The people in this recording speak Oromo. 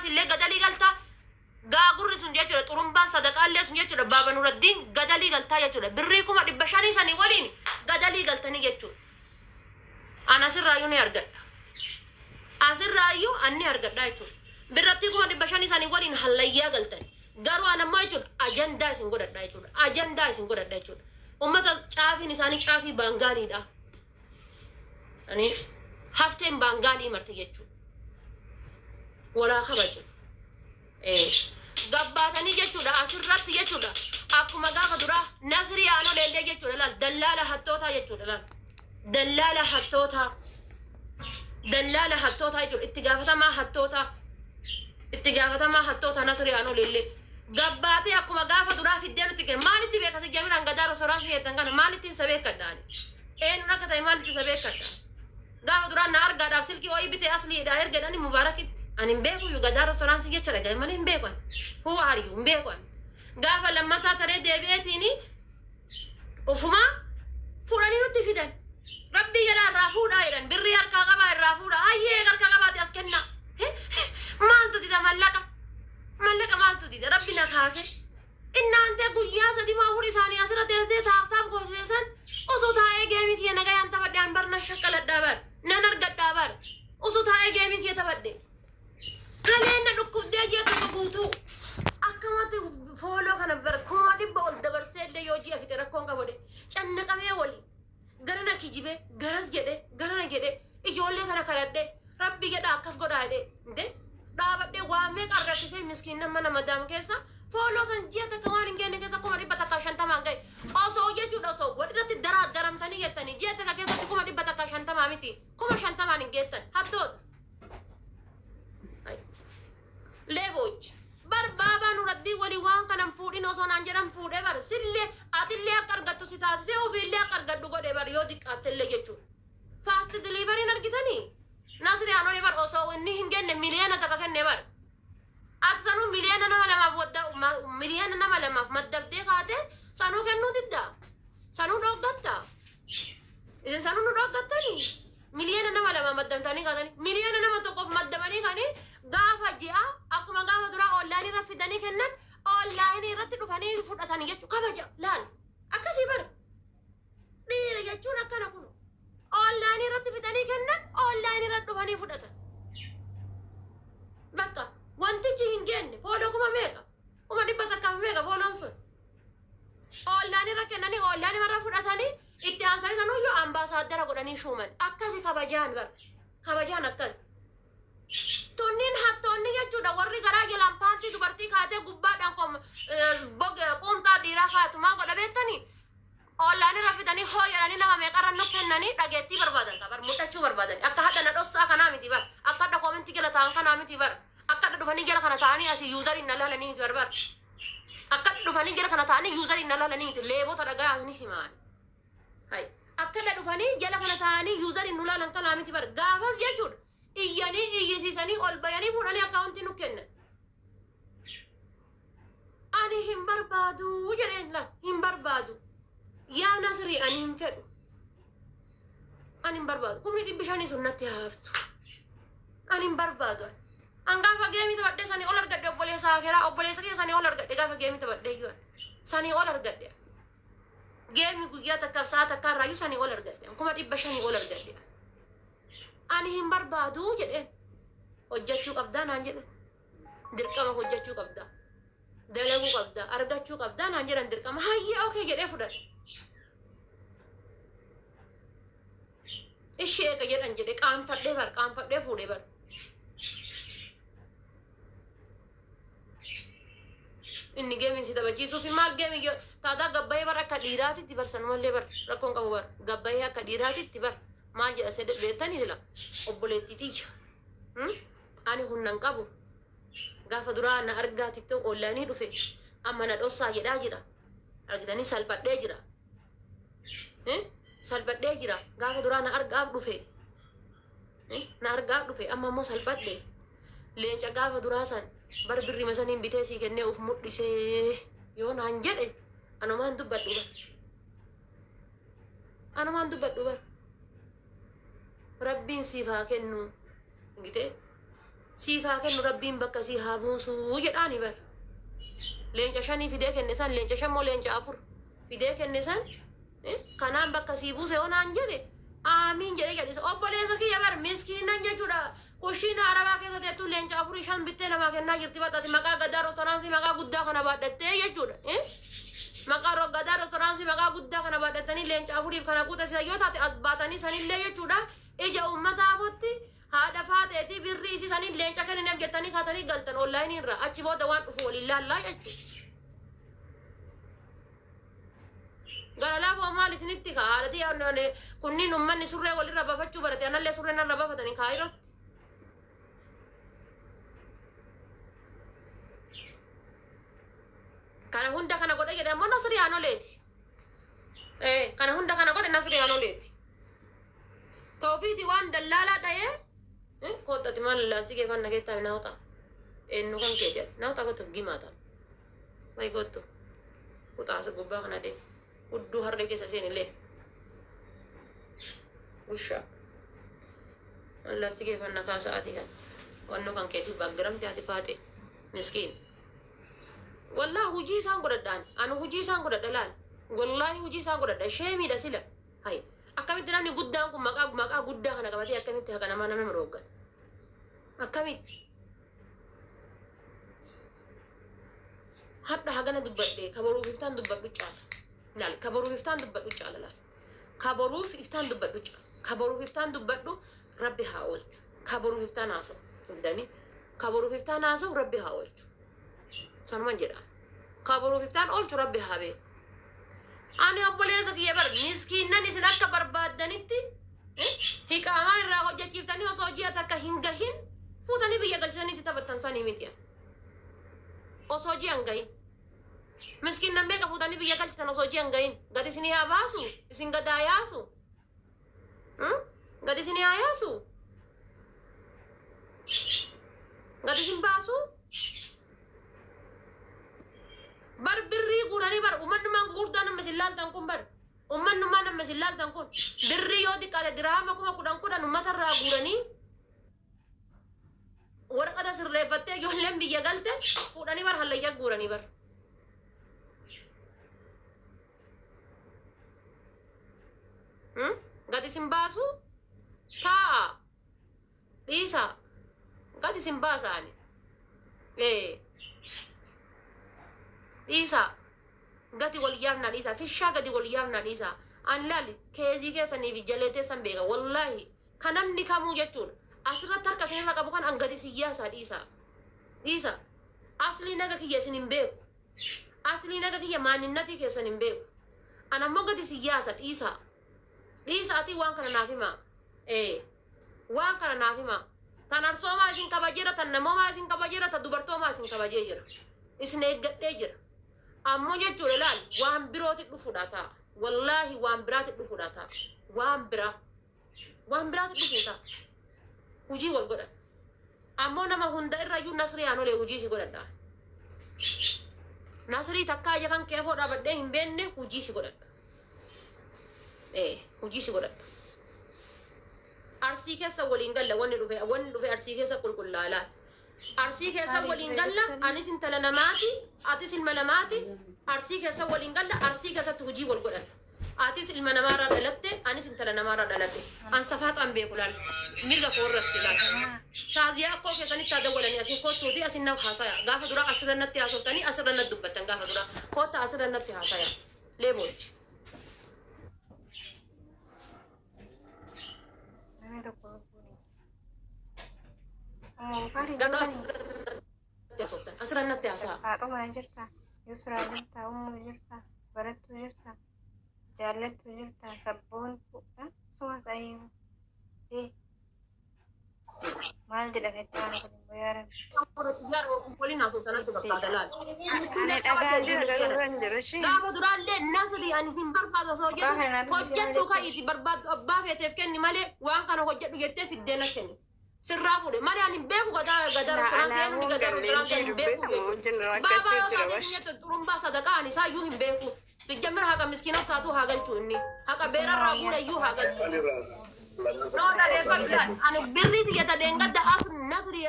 Restoraansillee gadalii galtaa. Gaagurri sun jechuudha xurumbaan sadaqaallee sun jechuudha Baaba Nuraddiin gadalii galtaa jechuudha. Birrii 500,000 sanii waliin gadalii galtanii jechuudha. An asirraayyuu ni argadha. Asirraayyuu an ni argadha jechuudha. Birrattii 500,000 sanii waliin hallayyaa galtan. Garuu an ammoo jechuudha ajandaa isin godhadha jechuudha. Ajandaa isin godhadha jechuudha. Ummata caafiin isaanii caafii baangaaliidha. Ani hafteen baangaalii marti jechuudha. Walaa kabaju. Eh, Gabbaatanii jechuudha asirratti jechuudha. Akkuma gaafa duraa Nasrii Aanoleellee jechuudha laal dallaala hattootaa jechuudha laal. Dallaala hattootaa. Dallaala hattootaa jechuudha itti gaafatamaa hattootaa. Itti gaafatamaa hattootaa Nasrii Aanoleellee. Gabbaatee akkuma gaafa duraa fiddee nutti kenna. Maalitti beeka si jamiraan gadaa rostoraansii jettan kana maalittiin isa beekadha ani. Eenyuun akka ta'e maalitti isa beekadha. Gaafa duraa na argaadhaaf silkii wayii bitee asliidha erga jedhani Mubaarakitti. Ani hin beekuyyuu gadaa rostoraansii jecha dhagaye malee hin beeku ani. Who are you? Hin beeku ani. Gaafa lammataa taree deebi'eetiini ufumaa fuudhanii nutti fidan. Rabbii jedhaa irraa fuudhaa jedhan. Birrii harkaa qabaa irraa fuudhaa. Hayyee harkaa qabaate as kennaa. Maaltu dida mallaqa? Mallaqa maaltu dida? Rabbi na kaase. Innaantee guyyaa sadii moo afur isaanii asirra teessee taaf taaf goosisan osoo taa'ee geemii kiyya nagayaan taphadhe an bar nan shaqqaladhaa bar nan argadhaa bar osoo taa'ee geemii kiyya taphadhe. Kaleen na dhukkubdee ji'a tokko guutuu akkamatti fooloo kana bar 100,000 ol dabarsee illee yoo ji'a fixe rakkoon qabu jedhe cannaqamee wali garana kijibee garas jedhe garana jedhe ijoollee kana kadhadhe rabbi jedha akkas godhaa jedhe inde dhaabadhe waa meeqa rakkisee miskiinnan mana madaam keessa fooloo san ji'a takka waan hin geenne keessa 150,000 ga'e osoo jechuudha osoo walirratti daraa daramtanii jettanii ji'a takka keessatti 150,000 miti 50,000 hin geettan hattoota. Leeboch. Bar baabaa Nuraddiin waliin waan kana hin fuudhin osoo naan jedhan fuudhee bar sillee atillee akka argattu si taasisee ofiillee akka argadhu godhe bar yoo diqqaattellee jechuudha. Fast delivery argitanii? Nasri Anolee bar osoo inni hin genne 1 miliyoona kenne bar. Ati sanuu miliyoona nama 2f wadda miliyoona nama 2f maddabdee kaatee sanuu kennuu diddaa? Sanuu dhooggatta? Isin sanuu nu dhooggattanii? Miliyoona nama 2 maddamtanii kaatanii miliyoona nama 1f maddabanii kanii gaafa ji'a akkuma gaafa duraa onlaayinii irra fidanii kennan onlaayinii irratti dhufanii fudhatanii jechuudha. Kabaja laal akkasii bara dhiira jechuun akkana kun onlaayinii irratti fidanii kennan onlaayinii irratti dhufanii fudhatan. Bakka wantichi hin geenne follow kuma meeqa 100,000f meeqa follown sun. Onlaayinii irra kennanii onlaayinii irra fudhatanii itti aansanii sanuyyuu ambaasaaddara godhanii shuuman. Akkasi kabajaan bara. Kabajaan akkas. Tunniin hattoonni jechuudha warri garaa jalaan paantii dubartii kaatee gubbaadhaan quumxaa dhiiraa kaatu maal godha beektanii? Onlaayinii irra fidanii hoo jedhanii nama meeqarra nu kennanii dhageettii barbaadan bar mul'achuu barbaadan akka hadha na dhossaa kanaa miti bar akka hadha koomentii jala ta'an kanaa miti bar akka hadha dhufanii jala kana ta'anii asii yuuzariin na laalanii miti bar bar akka dhufanii jala kana ta'anii yuuzariin na laalanii miti leebota dhagaa ni himaan. Hai akka hadha dhufanii jala kana ta'anii yuuzariin nu laalan kanaa miti bar gaafas jechuudha iyyanii iyyisiisanii ol bayanii fuudhanii akkaawuntii nu kennan. Ani hin barbaadu jedheen la hin barbaadu. Yaa Nasrii ani hin fedhu. Ani hin barbaadu. 500,000 sun natti haaftu. Ani hin barbaadu. An gaafa geemii taphadhee sanii ol argadhe obboleessa akeraa obboleessa kiyya sanii ol argadhe gaafa geemii taphadhee iyyuu sanii ol argadhe. Geemii guyyaa takkaaf sa'a takkaa irraayyuu sanii ol argadhe. 500,000 ol argadhe. Ani hin barbaadu jedheen. Hojjechuu qabdaa naan jedhe. Dirqama hojjechuu qabdaa. Dalaguu qabdaa. Argachuu qabdaa naan jedhan dirqama. Hayyee okay jedhee fudhadhe. Ishee eega jedhan jedhe qaanfadhee bar qaanfadhee fuudhee bar. Inni geemiin si taphachiisuu fi maal geemii taataa gabbayee bar akka dhiiraatitti bar sanumallee bar rakkoon qabu bar gabbayee akka dhiiraatitti bar maal jedha sedhe beektanii sila obboleettii tiyya. Ani humna hin qabu. Gaafa duraa na argaa TikTok onlaayinii dhufe amma na dhossaa jedhaa jira. Argitanii salphadhee jira. Salphadhee jira. Gaafa duraa na argaaf dhufe. Na argaaf dhufe amma immoo salphadhe. Leenca gaafa duraa san bar birrima saniin bitee sii kennee uf mudhisee yoo naan jedhe anumaan dubbadhu bar. Anumaan dubbadhu bar. Rabbiin siif haa kennu. Gitee Siif haa kennu rabbiin bakka sii haa buusuu jedhaani bar. Leenca shanii fidee kenne san leenca shan moo leenca afur fidee kenne san kanaan bakka sii buuse yoo naan jedhe aamiin jedhee jedhisa. Obboleessa kiyya bar miskiinan jechuudha. Kushiina arabaa keessa teettu leenca afurii shan bittee namaa kennaa jirti baxaati maqaa gadaa restoraansii maqaa guddaa kana baadhattee jechuudha. Maqaa gadaa restoraansii maqaa guddaa kana baadhattanii leenca afuriif kana quuta yoo taate as baatanii sanillee jechuudha. Ija uummataa afotti haadha faaxeetii birrii isii saniin leenca kennineef jettanii kaatanii galtan onlaayinii irraa achi booda waan dhufu waliin laallaa jechuudha. Gara laafoo maal isinitti kaa haadhatii kunniin uummanni surree walirra baafachuu barate anallee surree narra baafatanii kaayirootti. Kana hunda kana godhe jedhe ammoo Nasrii Aanoleeti. Kana hunda kana godhe Nasrii Aanoleeti. Toofiiti waan dallaalaa dha'ee koottati maal laasii kee fanna keettaa naawta. Eenyu kan keeti ati naawta kootu gimaata. Wayi kootu kuxaasa gubbaa kana deemu. Hudduu harree keessa seenillee. Ushaa. Laasii kee fanna kaasa ati kan. Wannoo kan keetiif baaggaramte ati faate. Miskiin. Wallaahi hujii isaan godhadhaan. Ani hujii isaan godhadha laal. Wallaahi hujii isaan godhadha. Sheemiidha sila. Hay. Akkamitti namni guddaan kun maqaa guddaa kana qabatee akkamitti haqa namaa nama dhooggata? Akkamitti? Hadha hagana dubbadhe kabaruuf iftaan dubbadhu caala. Laal kabaruuf iftaan dubbadhu caala laal. Kabaruuf iftaan dubbadhu caala. Kabaruuf iftaan dubbadhu rabbi haa oolchu. Kabaruuf iftaan haasa'u. Fidanii kabaruuf iftaan haasa'u rabbi haa oolchu. Sanuman jedha. Kabaruuf iftaan oolchu rabbi haa beeku. Ani obboleessa kiyya bar miskiinnan isin akka barbaaddanitti hiqaamaa irraa hojjechiiftanii osoo ji'a takka hin gahin fuutanii biyya galchisaniitti taphattan sanii miti. Osoo ji'a hin gahin. Miskiinnan meeqa fuutanii biyya galchitan osoo ji'a hin gahin. Gadi isinii haa baasu. Isin gad haa yaasu. Gadi isinii haa yaasu. Gadi isin baasu. Bar birrii guuranii bar uummannumaan gurguddaan amma isin laaltan kun bar uummannumaan amma isin laaltan kun birrii yoo xiqqaate dirhama 10,000 10,000 uummatarraa guuranii waraqata sirreeffattee ijoolleen biyya galte fuudhanii bar hallayyaa guuranii bar. Gadi isin baasu taa'a dhiisa gadi isin baasa ani. Dhiisa gadi wal yaafnaa dhiisa fishaa gadi wal yaafnaa dhiisa an laali keezii keessanii fi jalee teessan beeka wallaahi kan namni kamuu jechuudha asirratti harka isinirra qabu kan an gadi siyyaasaa dhiisa dhiisa aslii naga kiyya isin hin beeku aslii naga kiyya maaninnatii keessan hin beeku an ammoo gadi siyyaasa dhiisa dhiisa ati waan kana naaf hima waan kana naaf hima tan arsoomaa isin kabajeera tan namoomaa isin kabajeera tan dubartoomaa isin kabajee jira isin eeggadhee jira ammoo jechuudha laal waan birooti dhufuudha ta'a wallaahi waan biraati dhufuudha ta'a waan biraa waan biraati dhufuu ta'a hujii wal godhan ammoo nama hunda irrayyuu Nasrii Aanolee hujii si godhadha Nasrii takkaa ija kan keefoo dhaabadhee hin beekne hujii si godhadha hujii si godhadha Arsii keessa waliin galla wanni dhufe arsii keessa qulqullaalaa Arsii keessa waliin galla anis intala namaati atis ilma namaati arsii keessa waliin galla arsii keessatti hujii wal godhan atis ilma namaarraa dhalatte anis intala namaarraa dhalatte an safaaxaan beeku laal mirga koo irratti laal taaziyaa akkoo keessanitti haa dawwalanii asin kottuuti asin na haasaya gaafa dura asirra natti haasoftanii asirra natti dubbattan gaafa dura kotta asirra natti haasaya leebochi. Namni tokko lubbuun hin jiru. Amma Bukaarii Gaafa jirtanii? asirra natti haasoftan asirra natti haasaa. Faaxumaa jirta, Yusraa jirta, Ummuu jirta, Barattuu jirta, Jaallattuu jirta, Sabboontuu suma ta'ee maal jedha kan itti aanu kun immoo yaa Rabbi. Waliin haasoftan natti fakkaata laal. Ani dhagaa jira garuu irra hin jiru ishee. Gaafa duraallee Nasrii ani hin barbaadu osoo Abbaa jedhu kana naatu hojjedhu malee. ka'iiti barbaaddu abbaa feeteef kenni malee waan kana hojjedhu jettee fiddee na kenniti. Sirraa fuudhe malee ani hin beeku gadaa gadaa restoraansii eenyu gadaa restoraansii ani hin beeku jechuudha. Baabaa yoo taate jettu xurumbaa sadaqaa ani isaayyuu hin beeku. Sijjamira haqa miskiinota taatu haa galchu inni. Haqa beerarraa guure iyyuu haa galchu. Noo dhageeffadhu laal ani birrii tiyya tadeengadda as Nasrii.